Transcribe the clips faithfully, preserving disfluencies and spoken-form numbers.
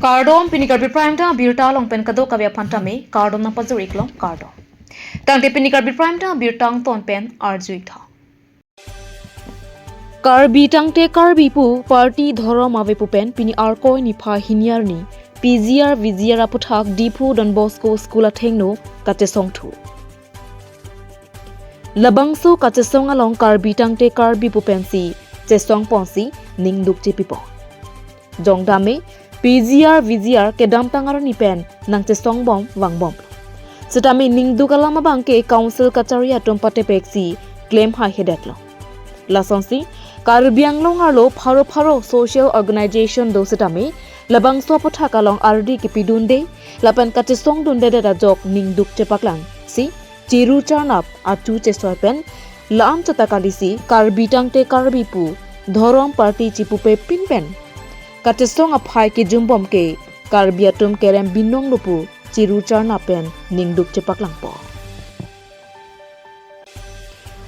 Kardom, pini Karbi Prime Time abirta along pen kadokave aphan tame kardom nangpajir-ik long, kardom. Tangte pini Karbi Prime Time abirta angton pen arju-ik tha. Karbi tangte Karbi pu, party dhorom ave pu pen pini Arkoi niphai hini arni P G R V G R aputhak Diphu Don Bosco School athengno kachesong thu. Labangso kachesong along Karbi tangte Karbi pu pensi chesong ponsi ningduk chepipo. Jongdam me P G R V G R kedamtang arni pen nangchesong bom vangbom. Sitame ningduk alam abangke council kachari atum patepeksi klem haihedet lo. Lasonsi Karbi Anglong arlo pharo pharo social organization do sitame labangso aputhak along ardi kipidunde lapen kachesong dundedet ajok ningduk chepaklangsi chiru charnap achu chesoi pen la-an chata kalisi Karbi tangte Karbi pu, dhorom party chipupe pin pen kachesong aphai kejumbom ke Karbi atum kerem binong lo pu chiru charnap pen ningduk chepaklangpo.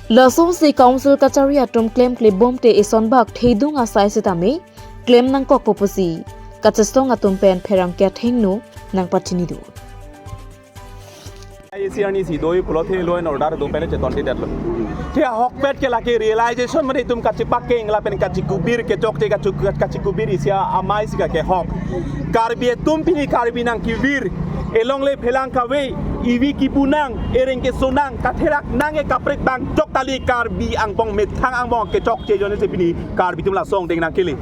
Lasonsi council kachari atum klemklebom te isonbak thedung asai sitame klem nangkokpo pusi kachesong atum pen pherangke athengno nangpachini do. Isi arni si doi pulote law and order do pen cheton tidetlo. Te ahokpet ke lake realization mane itum kachepak keng lapen kachikubir kechokche kachu-, kachikubir isi amei si kake hok. Karbi atum pini Karbi nangkevir, elongle phelang kave, evi kipu nang, ereng keso nang, katherak nang, ekaprek bang chok kali, Karbi angbong methang angbong kechokche ajoine si pini Karbi atum la asong deng nangkele.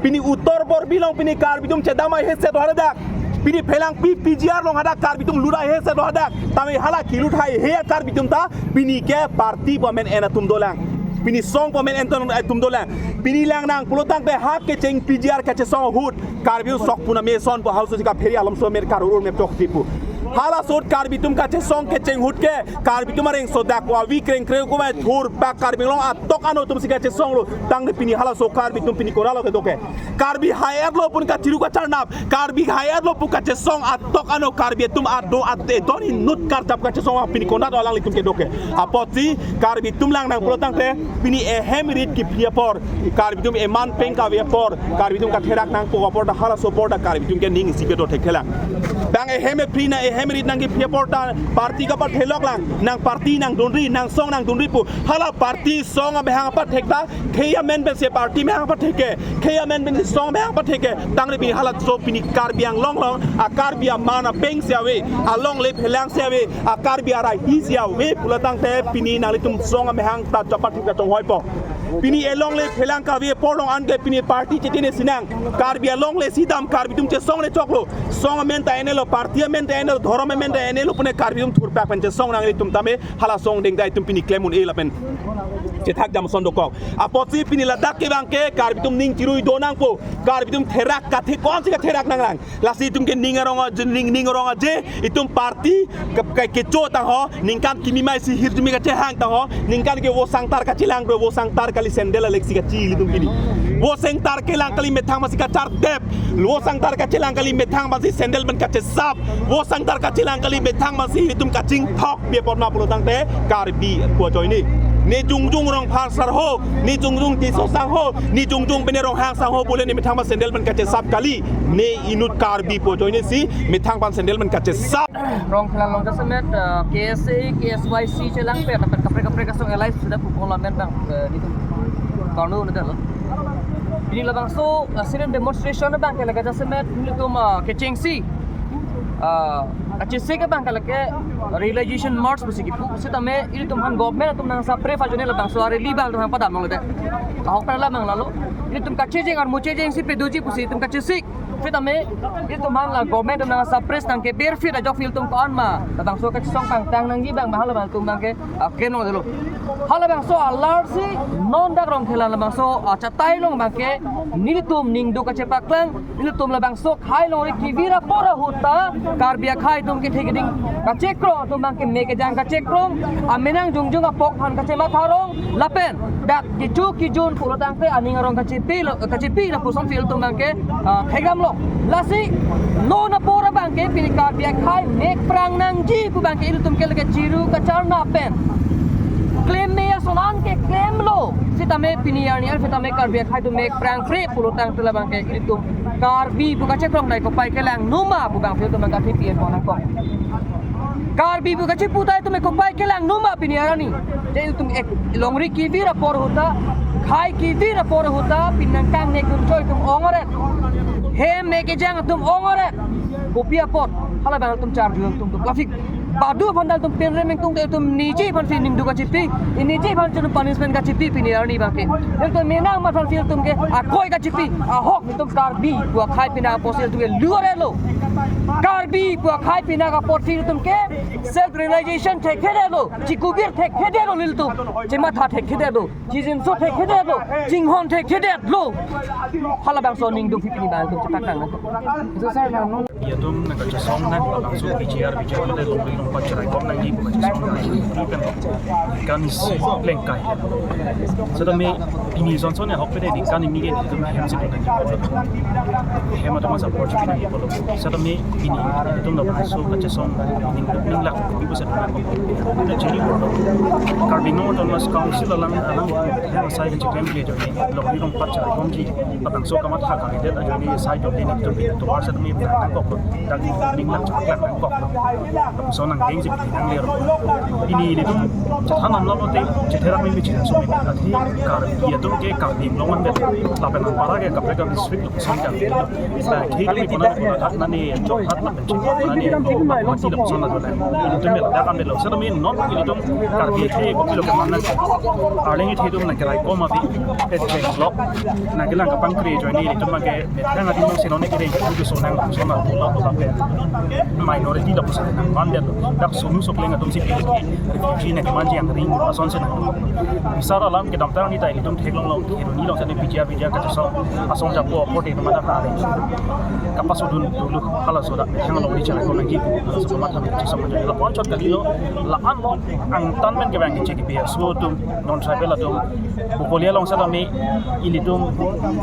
Pini Uttar Borbil along pini Karbi atum chedam haihe se do hadak. Pini phelangpi P G R along hadak Karbi atum lut haihe se do hadak. Tame hala kelut haihe Karbi atum ta pini ke party pu amen en atum dolang. Pini song pu amen en atum dolang. Pini lang nang pulo tangte ha kecheng P G R kachesong ahut Karbi atum sok pu name son pu halaso si kapheri alomso mer karur mer chok tipu. Halaso ahut Karbi atum kachesong kecheng ahut ke Karbi atum areng sodak wavi kreng kreng kumai thur pak Karbi Anglong atok ano atum si kachesong lo. Tangte pini halaso Karbi atum pini konat lo kedo ke. Karbi hai-et lo pu kachiru kacharnap, Karbi hai-et lo pu kachesong atok ano Karbi atum ado ate don inut karjap kachesong pini konat alanglitum kedo ke. Apotsi Karbi atum lang nang pulo tangte pini ehem rit kephi apor, Karbi atum eman peng kave apor, Karbi atum katherak nangpo apor ta halaso apor ta Karbi atum ke ning isi kedo thekthelang. Bang ehem epri na ehem rit nangkephi apor ta party kapathelok lang, nang party nangdunri, nang song nangdunri pu. Hala party song amahang apathek ta khei amen pensi party amahang apathek ke, khei amen pensi song amahang apathek ke. Tangte pini halaso pini Karbi Anglong along a Karbi aman apeng si ave, alongle phelang si ave, a Karbi arahi si ave pulo tangte pini nanglitum song amahang ta chapathek ta chonghoipo. Pini elongle phelang kave apor along anke pini party chetine si nang, Karbi alongle si dam, Karbi atum chesong le choklo, song amen ta enelo, party amen ta enelo, dhorom amen ta enelo pune Karbi atum thurpak pen chesong nanglitum tame hala asong deng ta itum pini klem un-e lapen chethak jam ason dokok. Apotsi pini ladak ke bang ke Karbi atum ning chirui do nangpo. Karbi atum therak kathe konsi katherak nanglang. Lasi itum ke ning arong aje, ning, ning arong aje, itum party ke, ke, kecho tang ho, ningkan kimi mei si hirjume kachehang tang ho, ningkan ke vo sangtar kachelang bro, vo sangtar kali sandal alek si kachi ilitum pini. Vo sangtar kelang kali methang masi kachartep. Vo sangtar kachelang kali methang masi sandal pen kachesap. Vo sangtar kachelang kali methang masi itum kachingthok bi apor ma pulo tangte Karbi pu ajoine. Ne jongjong Rongphar sar ho, ne jongjong Tisso sang ho, ne jongjong pene Ronghang sang ho pule ne methang ma sandal pen kachesap kali. Ne inut Karbi pu ajoine si methang pan sandal pen kachesap. Rongphar along jasemet, eh, K S A, K S Y C chelang pe, kaprek kaprek kaprek asong alliance sudah pukul lamen bang, eh, nitum. Karno ne dalo. Pini labangso, uh, student demonstration abang ke lake jasemet nelitum, uh, kechengsi, uh, kachesik abang ke lake realization march pusi kipu. Sitame ilitum aphan government atum nang sapre pajone labangso a-rally abang atum aphan padam longle de. Ahok ta labang lalo. Ilitum kachejeng armu chejeng si pedoji pusi ilitum kachesik. Sitame ilitum aphan la government atum nang sapre tang ke berfit ajok ilitum ko-an ma labangso kachesong pangtang nangji abang, abang labang atum abang ke, ah, klem longlo. Halabangso alar si non dak Rongkhela labangso, ah, chatai along abang ke nelitum ningduk kachepaklang, nelitum labangso khei longri kevir apor ahut ta Karbi akhei atum kethe keding kachekrong, atum abang ke me kejang kachekrong, amenang jongjong apok aphan kachematha rong, lapen dak kecho kejun pulo tangte aning arong kachepi lo, kachepi lapuson si ilitum abang ke, ah, thekdam lo. Lasi non apor abang ke pini Karbi akhei mek prang nangji pu abang ke ilitum ke lake chiru kacharnap pen klem me ason an ke klemlo. Sita Tame pini arni an tame Karbi akhai atum mek prang pre pulo tangte labang ke ilitum Karbi pu kachekrong nai kopai kelang numa pu bang ilitum bang kathi pien pon nangkok. Karbi pu kachepu ta itum mek kopai kelang numa pini arni. Je itum ek longri kevir apor ahut ta, khei kevir apor ahut ta, pini nangkang nek dun choi itum ong-eret. Hem mek kejang atum ong-eret. Kopi apot, halabang atum charju atum atum traffic. Badu aphan dal atum pen remeng tung te itum niji aphan si ningduk kachipi, niji aphan si punishment kachipi pini arni bang ke. Itum menang mathan si itum ke akoi kachipi, ahok itum Karbi pu akhai pini apot si itum ke lu-eret lo. Karbi pu akhai pini apot si itum ke self realization thekthedet lo, chikubir thekthedet lo nelitum, chematha thekthedet lo, chijinso thekthedet lo, chinghon thekthedet lo. Halabangso ningduk si pini bang itum chetak nang. Itum nangkachesong nang labangso P G R, P G R mate longri longpat cheraikom nangji pu kachesong nang. Kan isi plengkai. Setame pini sonson ya hok pede di kan ini ke itum hem si nangji. Hem atum asa apor si nangji polo. Setame pini itum labangso kachesong nang ning ning lak ibu setame. Itum cheri polo. Karbi Anglong Autonomous Council alang alang hem asai kachiklem ke jodi longri longpat cheraikomji. Labangso kamatha kalidet ajoine sai jodi nelitum pini tovar setame nangkok, dak ning lang chaklang nangkok. Lapuson nangdeng si pini nangle ro. Pini ilitum chethan amlo te chetherak ni bichi so me ati Karbi atum ke Karbi Anglong andet lapen para ke kaprek district lapuson kan. Ba khei ni puna puna khat nani Jorhat lapen Chingkok nani Guwahati lapuson la dona. Ilitum bel dak kan belo. Setame non ilitum Karbi the kopilo keman nang. Arleng the itum nangkeraikom abi. Pet chenglok. Nangkelang kapangkri ajoine ilitum ke methang adim si non ne kere ke so nang so na pula pula pe. Minority lapuson nang ban det. Dak sonu sokleng atum si pilih refugee nangmanji angring ason si nang. Bisar alam kedamtang ni ta ilitum theklong long, hironi long setame P G R, P G R kachesong asong japo apor te mata kare. Kapasodun dulu halaso dak methang longri cheraikom nangji, halaso kamatha kachesong nangji. Lapu anchot kalilo, la-an angtan men kevang ke cheki pe so atum non tribal atum. Bokolia along setame ilitum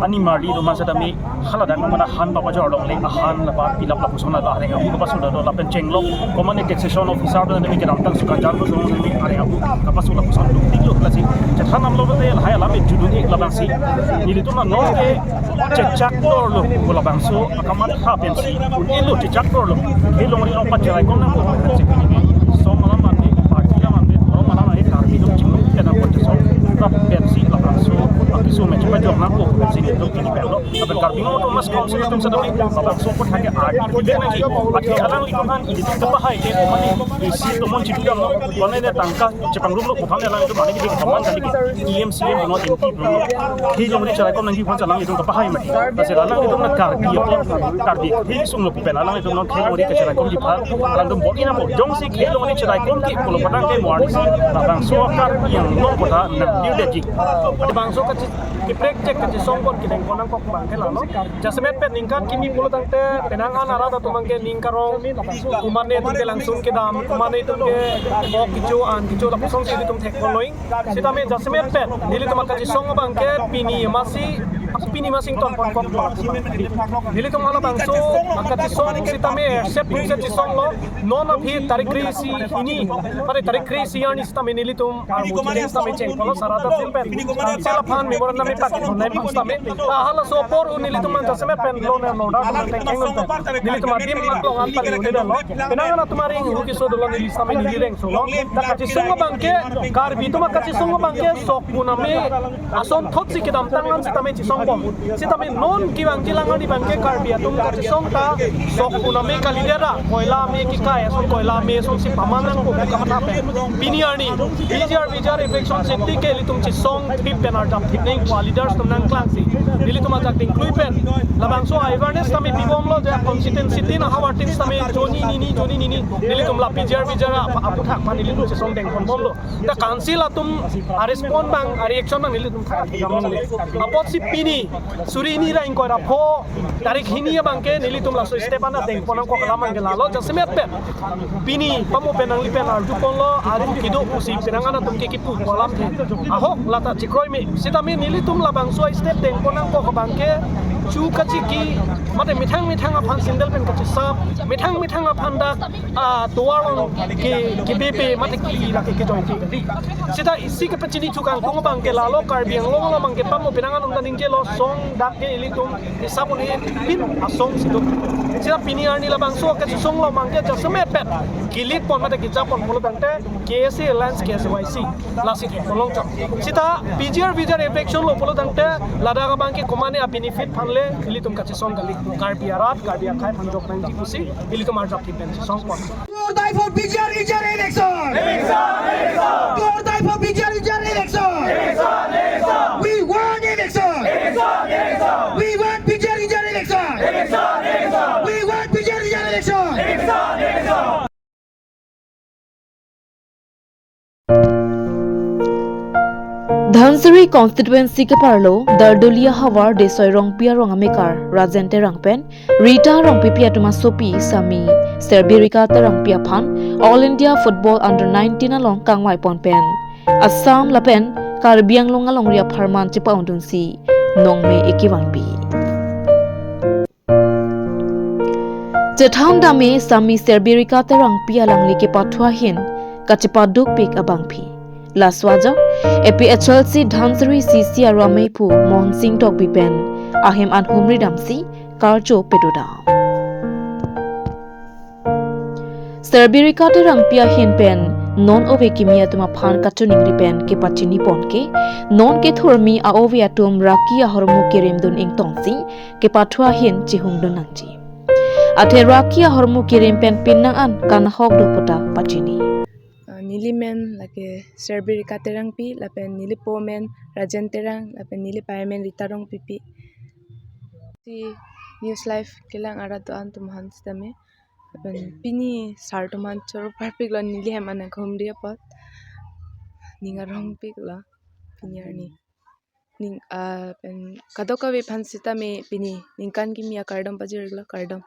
ani marli atum setame haladak mana han papa jor longle, ahan lapa pilap lapuson la areng abu kapasodun do lapen chenglok common taxation officer do nemi kedamtang suka jar do song nemi areng abu kapasodun lapuson duk tik luk lasi. Chethan amlo te lahai alam judun ik labang si. Nelitum non ke chechak dor lo pu labangso akamatha pensi. Ilo chechak dor lo. Khei longri longpat cheraikom nang pu pensi pini ke. Song alam ante, party alam ante, orang mana ante Karbi atum chinglu ke nang pu chesong. Tap pensi labangso akisu me chepa jong nang pu pensi nelitum pini pen lo. Lapen Karbi Anglong Autonomous Council atum setame labangso apor thake art. Dia nangji. Ati alanglitum aphan ilitum kapahai ke mane isi tomon chitu dam lo. Mane ne tangka chepangrum lo pu aphan alanglitum mane ke kaman kali ke E M, C E M no M P no. Khei longri cheraikom nangji aphan alanglitum kapahai mati. Lasi alanglitum na Karbi apor, Karbi khei sung lo pen alanglitum non khei longri kacheraikomji aphan alanglitum bor-i nangpo. Jongsi khei longri cheraikom ke pulo patang ke muar si labangso Karbi Anglong kota nang dir detji. Labangso kachi kaprek chek kachesong pon kedeng pon nangkok bang ke lalo. Jasemet pen ningkan kimi pulo tangte penang an arat atum ke ning karong, komatne atum ke langsung kedam, komatne atum ke ok kecho an kecho lapuson si itum thek pon lo. Setame jasemet pen nelitum akachesong abang ke pini masi, pini masi ington pon kok. Nelitum halabangso akachesong setame sep pun se chesong lo. Non aphi tarik kre-isi hini, pada tarik kre-isi arni setame nelitum armu chini setame cheng pon lo sar atum pen. Council aphan memorandum ipak nai bang setame. Halaso apor un nelitum man jasemet pen lo ne order pen tengkeng pen. Nelitum adim aklong an pali un lo. Penang an atum aring hu keso dolo neli setame neli reng so lo. Ta kachesong abang ke, Karbi atum akachesong abang ke sok puname asonthot si kedamtang an setame chesong bom. Setame non kevangji lang arni abang ke Karbi atum kachesong ta sok puname kalidet ra, koila ame kekai ason koila ame ason si paman nangpo pu kamatha pen. Pini arni P G R V G R eviction safety ke ilitum chesong thip pen arjap thip nangpo, leaders atum nangklang si. Nelitum ajak dingklui pen labangso awareness setame pibom lo, je constituency tin ahavar tin setame joni nini joni nini nelitum la P G R V G R ap-, aphuthak aphan nelitum chesong deng pon bom lo. Ta council atum a-respond abang, a-reaction abang nelitum thak thak bom lo. Apotsi pini Suri hini ra ingkoi ra pho tarik hini abangke nelitum laso step an dengpon nangkok alam abangke lalo, jasemet pen pini pamo pen nangli pen arjuponlo, arum kedo pusi penang an atum ke kipu alam ke ahok lata chikroi me. Sitame nelitum labangso step dengpon nangkok abangke chu kachiki mate methang methang aphan sandal pen kachesap, methang methang aphan dak, ah, tovar along ke, kebepe mate kili lake kejoi ke. Sita isi kepachini thu kangtung abangke lalo, Karbi Anglong along abangke pamo penang an ongda ningjelo, song dak ke ilitum isap un-e pin asong si do. Sita pini arni labangso kachesonglo abangke jasemet pen kilit pon mate kejap pon pulo tangte K S A Alliance, K S A Y C lasi theklong chot. Sita P G R V G R eviction lo pulo tangte ladak abangke komane a-benefit aphan le ilitum kachesong kali, Karbi arat, Karbi akhei aphan jok nangji pusi ilitum arjap pen chesong pon. Today for P G R V G R election. Election, election. Today for P G R V G R election. Election, election. We want election. Election, election. We want P G R V G R election. Election, election. We want P G R V G R election. Election, election. Dhansiri constituency keparlo Dardulia havar Desoi Rongpi arong amekar Rajen Terang pen Rita Rongpipi atum asopi Sami Serbirika Terangpi aphan All India Football Under nineteen along kangvai pon pen Assam lapen Karbi Anglong alongri apharman chepa-undunsi nongme ekevanpi. Chethan dame Sami Serbirika Terangpi alangli kepathu ahin kachepadukpik abangpi. Laso ajok A P H L C Dhansiri C C aro amephu Mohon Sing Tokbi pen ahem an humri damsi karcho pedodam. Serbirika Terangpi ahin pen non ove kimi atum aphan kachiningri pen kepachini pon ke, non kethurmi a-ove atum raki ahormu kerimdun ingtongsi kepathu ahin chihungdun nangji. Athe raki ahormu kerim pen penang an kanahok do puta pachini. Ah, neli men lake Serbirika Terangpi, lapen neli po men Rajen Terang, lapen neli pai men Rita Rongpipi. Si News Live kelang arat do-an atum aphan sitame. Lapen pini sar atum aphan choro parpiklo, neli hem an nangkahumri apot. Ning arongpiklo pini arni. Ning, ah, pen kadokave aphan sitame pini ningkan kimi akardom pajir-iklo, kardom.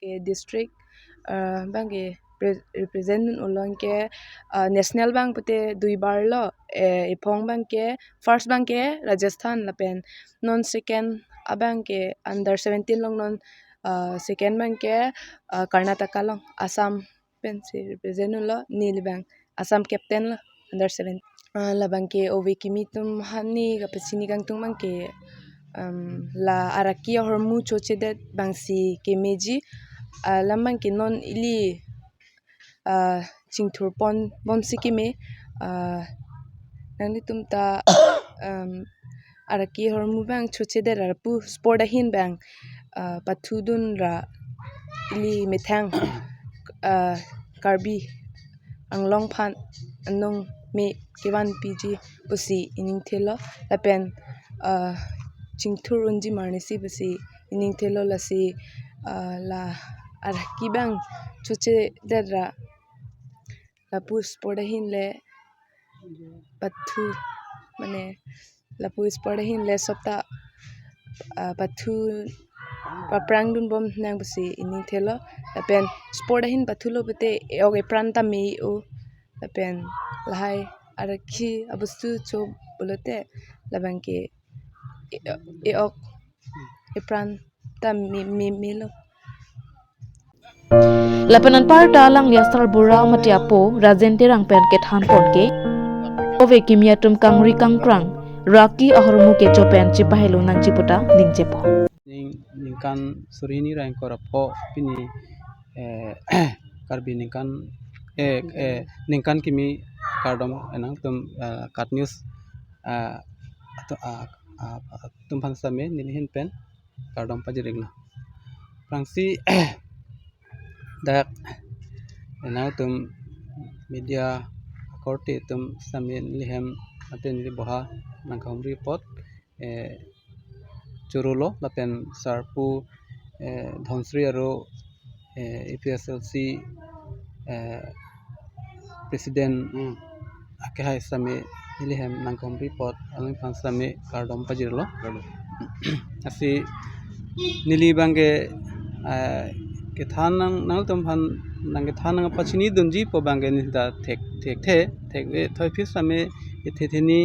Ke district, ah, abangke pre-, represent dun-olo, anke, ah, national abang pute duibar lo, eh, ephong abangke, first abangke Rajasthan lapen non second abangke under seventeen along non, ah, second abangke, ah, Karnataka along, Assam pensi represent dun-lo, neli abang Assam captain lo under seven. Ah, labangke ove kimi atum aphan ne kapachini kangtung abangke, um, la araki ahormu chochedet abangsi kemeji, ah, labangke non ili, ah, chingthur pon bomsi keme, ah, nanglitum ta, um, araki ahormu abang chochedet ra lapu sport ahin abang, ah, pathudun ra ili methang, ah, Karbi Anglong aphan anong me kevanpiji pusi ining thelo, lapen, ah, chingthur unji marnisi pusi ining thelo, lasi, ah, la araki abang chochedet ra lapu sport ahin le pathu, mane lapu sport ahin le sopta, ah, pathu paprang dun bom nang pusi ining thelo, lapen sport ahin pathulo pute e-ok epran ta me-o, lapen lahai araki abostu cho pulote labangke e-, e-ok epran ta me, me, melo. Lapen anparta alangli asarbura mate apo Rajen Terang pen kethan pon ke, ove kimi atum kangri kangkrang raki ahormu kecho pen chepahelo nangji puta ningjepo. Ning, ningkan suri hini ra ingkoi ra pho pini, eh, Karbi ningkan, eh, eh, ningkan kimi kardom enang atum, eh, KAT News, eh, ato-, ah, ah, atum aphan sitame neli ahin pen kardom pajir-iklo. Aphrangsi dak enang atum media akorte atum sitame neli hem mate neli boha nangkahumri apot, eh, chorolo lapen sarpo, eh, Dhansiri aro, eh, A P H L C, eh, president, hmm, akehai sitame neli hem nangkehumri apot alangliphan sitame kardom pajirlo. Kardom. Lasi neli abangke, eh, kethan nang, nangtum aphan nangkethan nangpachinidunji pu abangke neli ta thek, thekthe, thekve thoi aphi sitame, ithe theni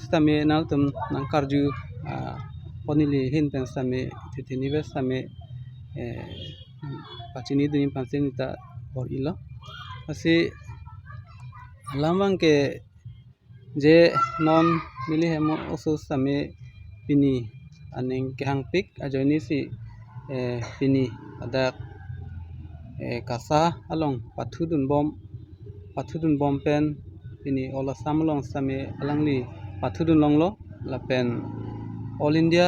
sitame nangtum nangkarju, ah, apot neli ahin pen sitame, ithe theni ave sitame, eh, pachinidunji aphan si neli ta bor-ilo. Lasi alam abangke je non neli hem oso sitame pini aning kehangpik ajoine si, eh, pini ladak, eh, KASA along pathudunbom, pathudunbom pen pini All Assam along sitame alangli pathudunlonglo lapen All India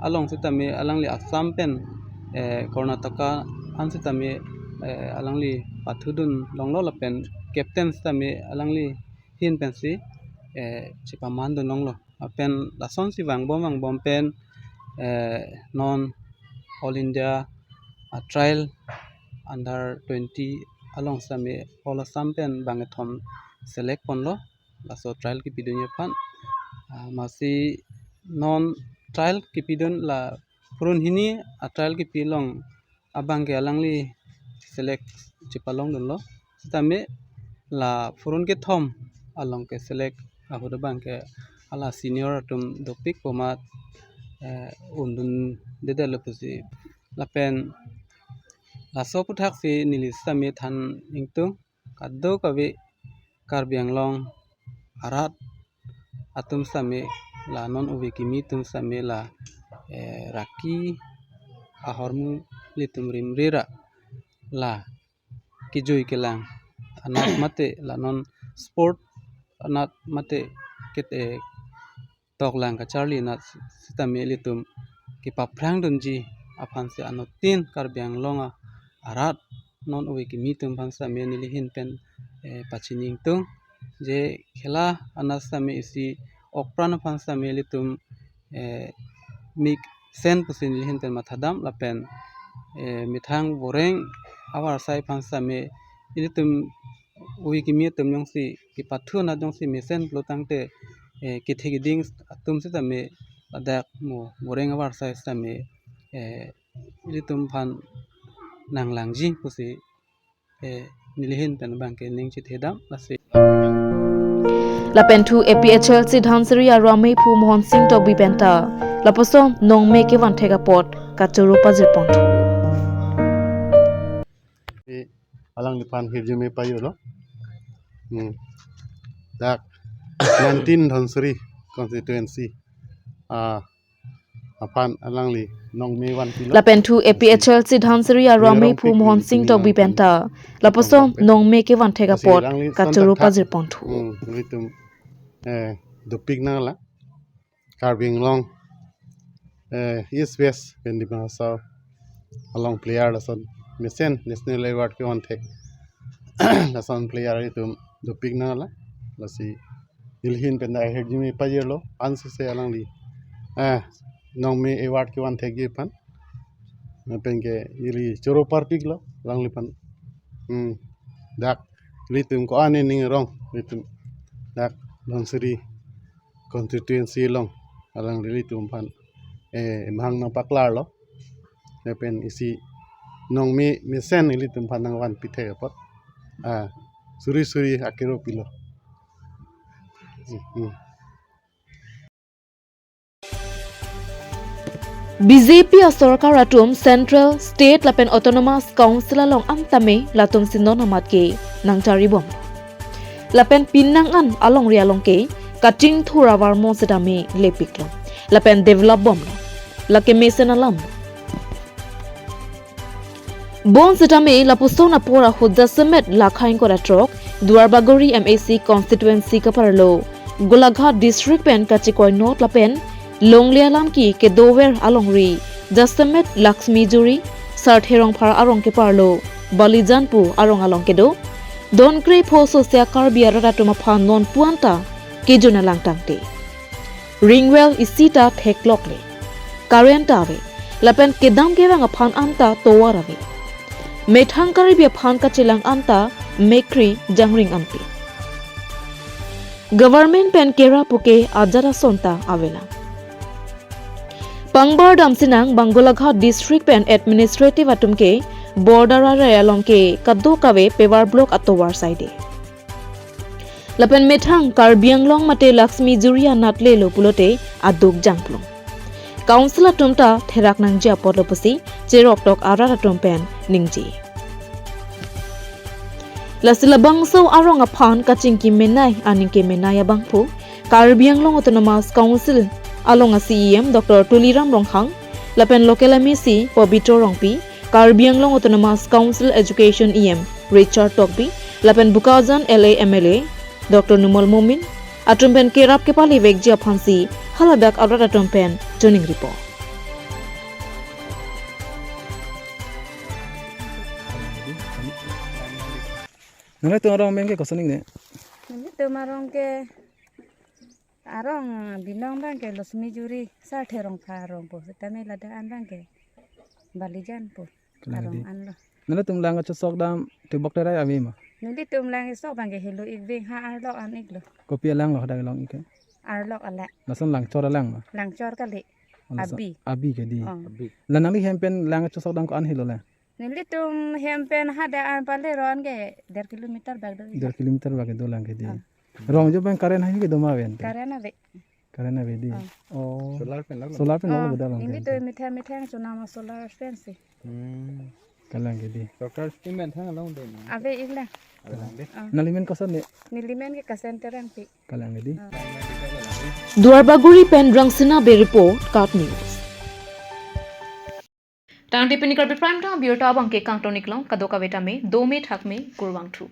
along sitame alangli Assam pen, eh, Karnataka an sitame, eh, alangli pathudunlonglo lapen captain sitame alangli ahin pensi, eh, chepamandunlonglo. Lapen lasonsi vangbom vangbom pen, eh, non All India, ah, trial under twenty along sitame All Assam pen bangkethom select ponlo. Laso trial kipidunji aphan. Ah, lasi non trial kipidun la phurun hini a-trial kipi along abangke alangli select chepalongdunlo. Sitame la phurun kethom along keselect ahut abangke hala senior atum dopik pu amat, eh, undundedetlo pusi. Lapen laso aputhaksi neli sitame than ingtung kadokave Karbi Anglong arat atum sitame la non ove kimi atum sitame la, eh, raki ahormu ilitum rimri ra la kejui kelang anat mate la non sport anat mate ket, eh, toklang kacharli anat sitame ilitum kepaphrangdunji aphansi anuttin Karbi Anglong a-, arat non ove kimi atum aphan sitame neli ahin pen, eh, pachini ingtung. Je khela anat sitame isi okpran aphan sitame ilitum, eh, mesen pusi neli ahin pen mathadam lapen, eh, methang boreng avarsai aphan sitame ilitum ove kimi atum jongsi kepathu anat jongsi mesen pulo tangte, eh, kethe keding atum sitame ladak mo boreng avarsai sitame, eh, ilitum aphan nanglangji pusi, eh, neli ahin pen abangke ning chethedam lasi. Lapen thu A P H L C Dhansiri aramephu Mohon Sing Tokbi penta lapuson nongme kevanthek apot kachoro pajirponthu. Eh, alangliphan hirjume pajirlo. Hmm. Dak nineteen Dhansiri constituency, ah, aphan alangli nongme vanpilo. Lapen thu A P H L C Dhansiri aramephu Mohon Sing Tokbi penta lapuson nongme kevanthek apot kachoro pajirponthu. Hmm, ilitum, eh, dopik nanglang. Karbi Anglong, eh, East West pen Dima Hasao along player lason mesen national award kevanthek lason player itum dopik nanglang. Lasi neli ahin pen ahirjume pajirlo, ansose alangli, eh, nongme award kevanthekji aphan. Lapenke neli choro parpiklo alangliphan. Hmm. Dak ilitum ko-an ning arong ilitum dak Dhansiri constituency along alangli ilitum aphan, eh, mahang nangpaklarlo. Lapen isi nongme mesen ilitum aphan nangvanpi thek apot, ah, suri suri akero pilo. Hmm. B J P asorkar atum Central, State lapen Autonomous Council along antame latumsi non amat ke nangcharibom. Lapen pinang an alongri along ke kachingthur avarmo setame lepiklo. Lapen develop bomlo. Lake mesen alam. Bonsetame lapuson apor ahut jasemet lakhain kora throk Duarbagori M A C constituency kaparlo Golaghat district pen kachikoi not lapen longle alam ke kedover alongri jasemet Laxmi Juri, Sarthe Rongphar arong keparlo Balijan pu arong along kedo don krepho sosya Karbi arat atum aphan non puanta kejun alang tangte. Ring well isi ta theklokle. Current ta ave. Lapen kedam kevang aphan anta tovar ave. Methang Karbi aphan kachelang anta mekri jangring anpe. Government pen kerap puke ajat ason ta avelang. Pangbar damsinang bang Golaghat district pen administrative atum ke border area along ke kadokave paver block atovar saide. Lapen methang Karbi Anglong mate Laxmi Juri anatle lo pulote aduk jangplong. Council atum ta therak nangji apotlo pusi cheroktok arat atum pen ningje. Lasi labangso arong aphan kachingki menei aning kemenei abangphu Karbi Anglong Autonomous Council along a-C E M Doctor Tuliram Ronghang, lapen local M A C Pobitro Rongpi, Karbi Anglong Autonomous Council Education E M Richard Tokbi, lapen Bokajan L A M L A Doctor Numal Momin atum pen kerap kepalevekji aphansi haladak arat atum pen choningripo. Nanglitum arong amen ke koson ingne? Nanglitum arong ke arong binong abang ke Laxmi Juri, Sarthe Rongphar arong po. Setame ladak an abang ke Balijan po. Kalang arong di. Anlo. Nanglitum lang kachesok dam tebok terai ave ma? Nanglitum lang kesok abang ke helo ik veng ha arlok an iklo. Kopi alang lo hadak long ik ke? Arlok alang. Lason Langchor alang ma? Langchor kali. Oh, lason Abi. Abi ke di. Oh. Abi. La nangli hem pen lang kachesok dam ko-an helo la? Nanglitum hem pen hadak an pale ron ke der kilometer bak do. Der kilometer bak do lang ke di. Oh. Rong jo pen current hai ke do ma ven te? Current ave. Current ave di. Oh. Oh. Solar pen lo. Solar pen lo. Oh, boda lang neli ke. To methang methang chonam a-solar pen si. Hmm. Kalang ke di. Doctor Steam pen thang along de na. Ave ik la. Ave lang de. Oh. Nangli men koson ne? Neli men ke Kasen Terangpi. Kalang ke di. Oh. Duarbagori pen Rangsina Bey report, KAT News. Tangte pini Karbi Prime Time abirta abang ke kangton iklong, kadokave tame dome thakme, kurvangthu.